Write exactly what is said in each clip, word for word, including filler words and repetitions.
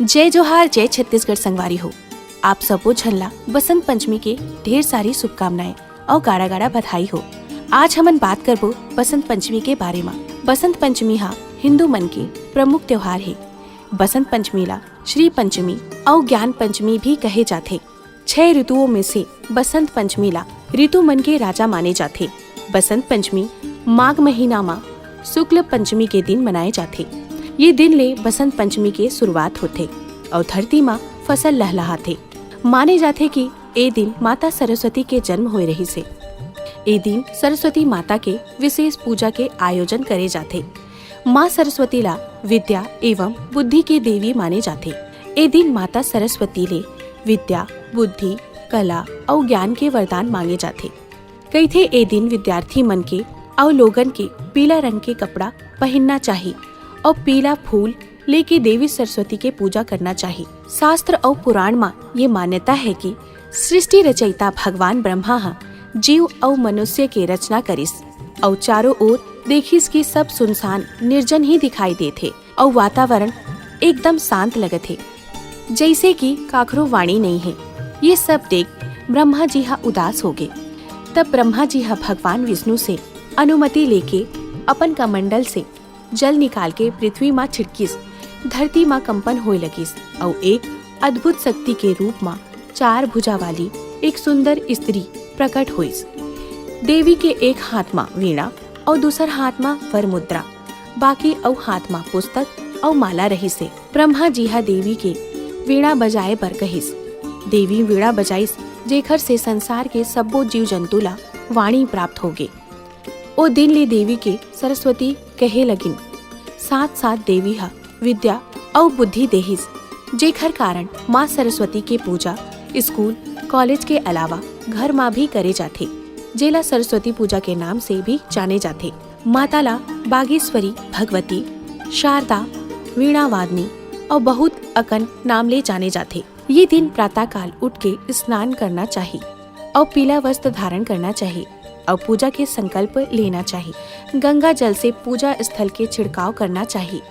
जय जोहार, जय छत्तीसगढ़ संगवारी हो। आप सबो झन ला बसंत पंचमी के ढेर सारी शुभकामनाएं अउ गाड़ा गाड़ा बधाई हो। आज हमन बात करबो बसंत पंचमी के बारे म। बसंत पंचमी हा हिंदू मन के प्रमुख त्योहार हे। बसंत पंचमी ला श्री पंचमी अउ ज्ञान पंचमी भी कहे जाथे। छह ऋतुओं में से बसंत पंचमी ला ऋतु मन के राजा माने जाथे। बसंत पंचमी माघ महीना मा शुक्ल पंचमी के दिन मनाए जाथे। ये दिन ले बसंत पंचमी के शुरुआत होथे अउ धरती मा फसल लहलहाथे। माने जाथे कि ए दिन माता सरस्वती के जन्म होए रहिस हे। ए दिन सरस्वती माता के विशेष पूजा के आयोजन करे जाथे। माँ सरस्वती ला विद्या एवं बुद्धि के देवी माने जाथे। ए दिन माता सरस्वती ले विद्या, बुद्धि, कला अउ ज्ञान के वरदान मांगे जाथे। कहिथे ए दिन विद्यार्थी मन के अउ लोगन के पीला रंग के कपड़ा पहिनना चाही अउ पीला फूल लेके देवी सरस्वती के पूजा करना चाही। शास्त्र अउ पुराण म ये मान्यता हे कि सृष्टि रचयिता भगवान ब्रह्मा ह जीव अउ मनुष्य के रचना करिस अउ चारों ओर देखिस कि सब सुनसान निर्जन ही दिखाई देत हे अउ वातावरण एकदम शांत लगत हे, जइसे कि काखरो वाणी नइ हे। ये सब देख ब्रह्मा जी ह उदास हो गे। तब ब्रह्मा जी ह भगवान विष्णु से अनुमति लेके अपन कमंडल से जल निकाल के पृथ्वी म छिड़किस। धरती म कंपन होए लगिस अउ एक अद्भुत शक्ति के रूप म चार भुजा वाली एक सुंदर स्त्री प्रकट होइस। देवी के एक हाथ म वीणा अउ दूसर हाथ म वर मुद्रा, बाकी अउ हाथ म पुस्तक अउ माला रहिस हे। ब्रह्मा जी ह देवी के वीणा बजाए बर कहिस। देवी वीणा बजाइस, जेखर से संसार के सब्बो जीव जंतु ला वाणी प्राप्त होगे। ओ दिन ले देवी के सरस्वती कहे लगिन। साथ साथ देवी ह विद्या अउ बुद्धि देहिस, जेखर कारण माँ सरस्वती के पूजा स्कूल, कॉलेज के अलावा घर म भी करे जाथे, जेला सरस्वती पूजा के नाम से भी जाने जाथे। माता ला बागेश्वरी, भगवती, शारदा, वीणावादिनी अउ बहुत अकन नाम ले जाने जाथे। ये दिन प्रातःकाल उठ के स्नान करना चाही अउ पीला वस्त्र धारण करना चाही अउ पूजा के संकल्प लेना चाही। गंगा जल से पूजा स्थल के छिड़काव करना चाही।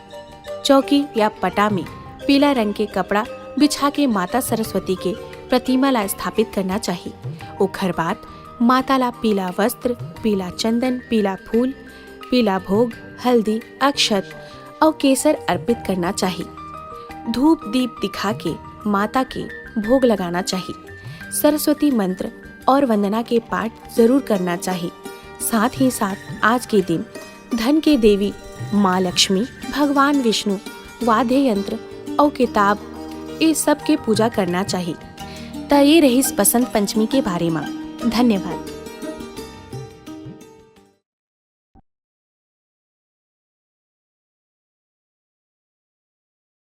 चौकी या पटा में पीला रंग के कपड़ा बिछा के माता सरस्वती के प्रतिमा ला स्थापित करना चाही। ओखर बाद माता ला पीला वस्त्र, पीला चंदन, पीला फूल, पीला भोग, हल्दी, अक्षत अउ केसर अर्पित करना चाही। धूप दीप दिखा के माता के भोग लगाना चाही। सरस्वती मंत्र और वंदना के पाठ जरूर करना चाही। साथ ही साथ आज के दिन धन के देवी माँ लक्ष्मी, भगवान विष्णु, वाद्य यंत्र अउ किताब, ये सब के पूजा करना चाही। त ये रहिस बसंत पंचमी के बारे म। धन्यवाद।